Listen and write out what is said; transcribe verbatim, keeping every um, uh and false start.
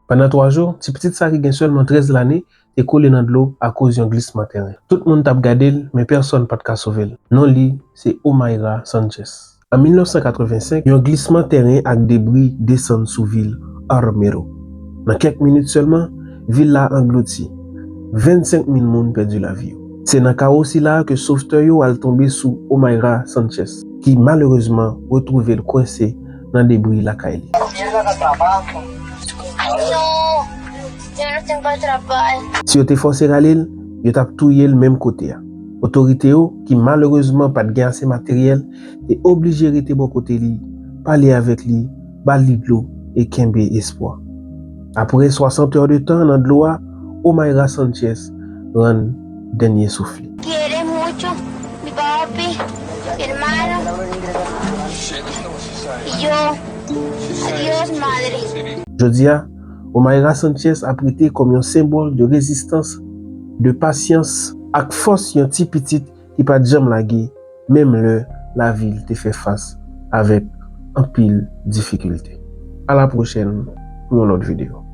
Pandan twa jou, ti pitit sa ki gen sèlman trèz lane te kole nan dlo akoz yon glisman tèren. Tout moun t ap gade l, men pèsòn pa t ka sove l. Non li se Omayra Sanchez. An mil nèf san katrevensenk, yon glisman tèren ak debri desann sou vil Armero. Nan kèk minit sèlman, vil la anglouti. Vennsenk mil moun pèdi lavi yo. Se nan kawo sila a ke sovtè yo al tonbe sou Omayra Sanchez, ki malerezman retwouve l kwense nan debri lakay li. Si yo te fòse rale l, yo t ap touye l menm kote a. Otorite yo, ki malerezman pa t gen ase materyèl, te oblije rete bò kote li, pale avèk li, ba li dlo e kenbe espwa. Apre swasant è de tan nan dlo a, Omayra Sanchez rann dènye souf li. Quiere mucho, mi papi, mi hermano, y yo. Adiós, madre. Jodi a, Omayra Sanchez ap rete kòm yon senbòl de rezistans, de pasyans ak fòs yon ti pitit ki pa t janm lage, menm lè lavi l te fè fas avèk anpil difikilte. A la pwochèn pou yon lòt videyo.